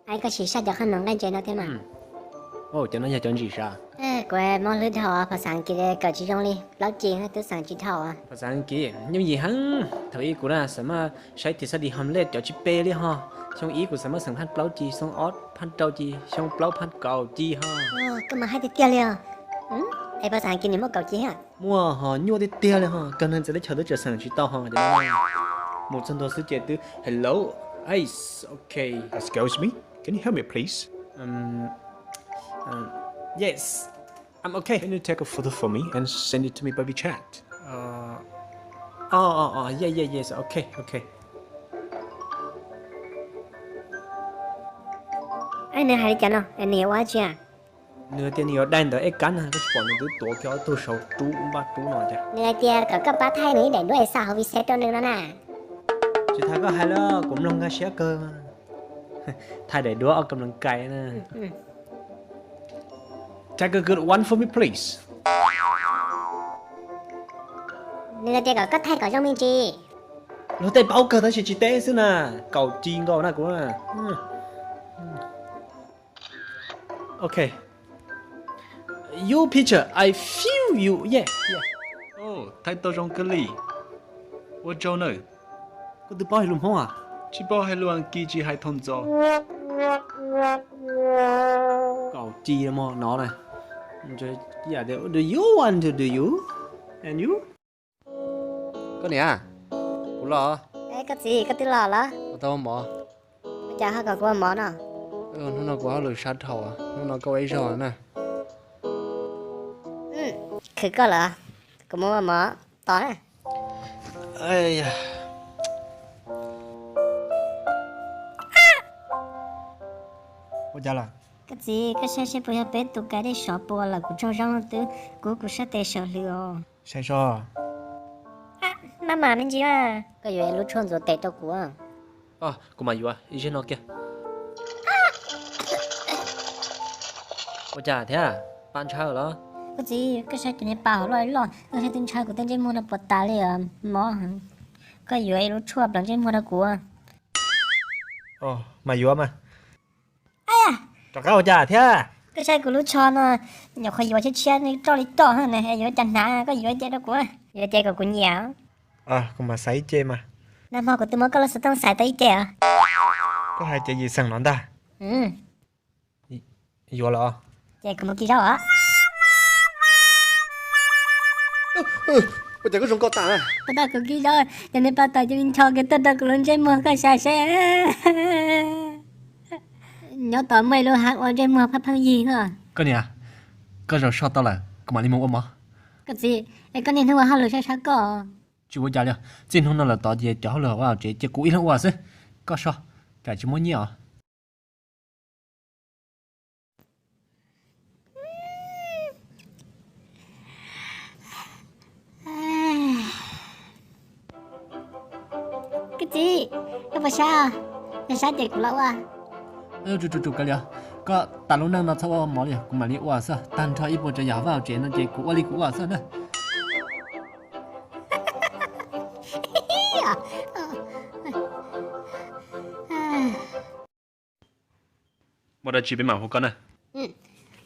Ai, koj sim saib cov qhob noom nqaij ntses no thiab mas. Cov no yog cov ntsim sav? Kuv mob hlwb dhau, phas xas Askiv kawm tsis zoo li, plaub ci twb xeem tsis dhau. Phas xas Askiv yooj yim heev, thaum ub kuv na xam maj saib tias xab dis hom lej cov tsis pe li ho. Xyoo ib kuv xam maj xeem phaj plaub ci, xyoo ob phaj rau ci, xyoo plaub phaj kaum ci ho. Koj mas haib tiag tiag li os. Es phas xas Askiv nws muaj kaum ci thiab? Muaj ho, nyuaj tiag tiag li ho, kawg neeg txawv teb chaws twb tseem xeem tsis tau ho. Mus txog ntua xwb ces twb hello, ice, ok. Excuse me, can you help me please? Um, um, yes, I'm okay. Can you take a photo for me and send it to me by WeChat? Uh, oh, oh, oh, yeah, yeah, yes, okay, okay. Nws hais li cas no, nws yuav ua dab tsi? Nws tias nws yuav dai ntawv ej kab no, koj tsis pom nws twb tuav kiag ob tug saum rub npaj rub no tiag. Nws hais tias kom koj pab thaij nws ib daim duab es xa hauv WeChat rau nws no na. Tsis tas koj hais li, kuv mloog nkag siab kawg. Thaij daim duab ua kam loo kais na. Take a good one for me, please. Nws hais tias kom koj thaij kom zoo me ntsis. Luag tej paub kawg tab sis tsis teb xwb na. Kaum ci nkaus na kuv. Ok. Your picture, I feel you, yeah, yeah. Thaij tau zoo kawg li. Ua tsaug nawb. Koj twb paub hais lus Hmoob as? Tsis paub hais lus Askiv, tsis hais thaum ntxov. Kaum ci mog no na. Do you want to do you? And you? Koj niam, kuv los. Koj txiv, koj twb los los? Kuv tau ua mov. Ua cas ho kom kuv ua mov no? Hnub no kuv hauj lwm sab dhau, hnub no koj ua ib zaug na. Khwv koj lawm, kuv mus ua mov tos na. Ua cas lawm? Koj txiv, koj saib seb puas yog peb tus kais dej sov puas lawm, kuv tsaug zog twb kub kuv sab tes sawv hlwb os. Saib seb. Maj mam me ntsis mas. Koj yuav ib lub tshuaj ntxuav tes rau kuv. Kuv mam yuav, ib zaug no kiag. Ua cas thiab, pab ntshaw los? Koj txiv, koj saib cov niag pas hauv loj loj, koj saib twb ntshaw kuv tej ntsej muag no puas tas li os, mob heev. Koj yuav ib lub tshuaj plaws ntsej muag rau kuv. Mas yuav mas. Rov qab ua cas thiab? Koj saib kuv lub tsho no, nyuam qhuav yuav tshiab tshiab roj li roj na, yuav cas hnav, koj yuav ib ce rau kuv, yuav ib ce kom kuv nyiam. Kuv mam xaiv ib ce mas. Nag hmo kuv twb muab koj lub xov tooj xaiv tau ib ce os. Koj hais ces yim xeem no ntag. Yuav los? Ces kuv mus kis zaub os. Ua cas koj zoo nkauj tas? Pas tau kuv kis zaub, ces nws pas tau ces nws ncho kiag tuaj rau kuv lub ntsej muag koj saib seb. Nyob tod muaj ib lub hav ua ntsej muag phaj pheej yig no. Koj niam, koj zaum so tau lawm, kuv mam li mus ua mov. Koj txiv, es koj niaj hnub ua hauj lwm sab sab koj. Tsis ua cas li, txij hnub no lawm tod ces cov hauj lwm hauv vaj hauv tsev cia kuv ib leeg ua xwb. Koj so, tsam tsis muaj nyiaj os. Koj txiv, koj puas sab? Yog sab ces kuv los ua. Tsuj tsuj, kav liam, koj tas lub neej no txhob ua mov li, kuv mam li ua xwb. Tag nrho ib puas tsav yam hauv vaj hauv tsev no ces kuv ua li kuv ua xwb na. Muaj dab tsi peb mam hu koj na.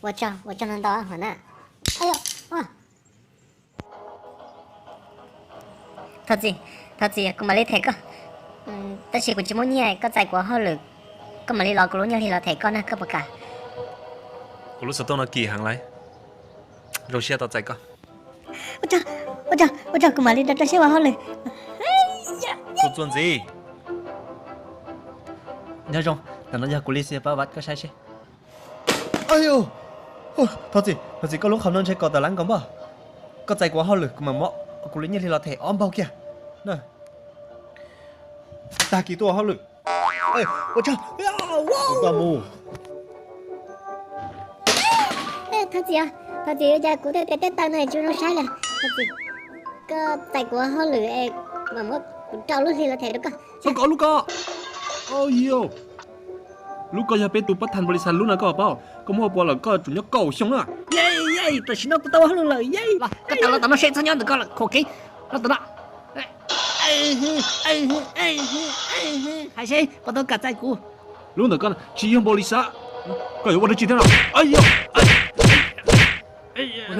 Ua tsaug, ua tsaug ntau ntau na. Thov txim, thov txim, kuv mam li them koj. Tab sis kuv tsis muaj nyiaj, koj txais kuv ua hauj lwm, koj mam li los kuv lub nyiaj hli los them koj na, koj puas kam? Kuv lub xov tooj no kim heev lawm, zoo siab tau txais koj. Ua tsaug, ua tsaug, kuv mam li rau rau siab ua hauj lwm. Tus txuas ntxiv. Nyob zoo, ntawm no yog kuv li xi pab vaj, koj saib seb. Thov txim, thov txim, koj lub qhov no ntshe kom tawm lab nkaus npaj. Koj txais kuv ua hauj lwm, kuv mam muab kuv lub nyiaj hli los them ob npaug kiag. Tag kis tuaj ua hauj lwm. Ua tsaug. Thov txim, thov txim, ua cas kuv tej tes tej taw no tsis zoo saib li. Thov txim, koj txais kuv ua hauj lwm es mam muab kuv rau lub hli los them rau koj. Lub ko, lub ko. Lub ko yog peb tus pab thas npaus lis xas lub no koj paub. Koj muab ua puas lawm koj tsum nyob kaum xyoo na. Tam sim no kuv tau ua hauj lwm lawm. Koj tau los tom no seb, txhob nyob ntawm koj lawm, khuam kev. Los tom no. Hais seb puas tau kam txais kuv. Lub ntawm koj tsis yog npaum li xav. Koj yuav ua dab tsi thiab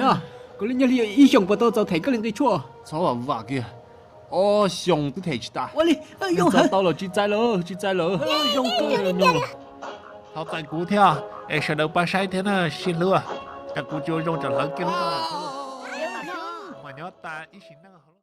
no? Koj li nyob li ib xyoos puas tau txaus them koj li nqi tshuaj? Txhob vam vam kiag. Ob xyoos twb them tsis tas. Ua li, txaus tau los tsis txais lawm, tsis txais lawm. Thov txais kuv thiab es sawv daws pab saib thiab na, sib hlub. Cas kuv tsis ua zoo tsam hlawv kiag lub no. Mas nyob tas ib sim neej.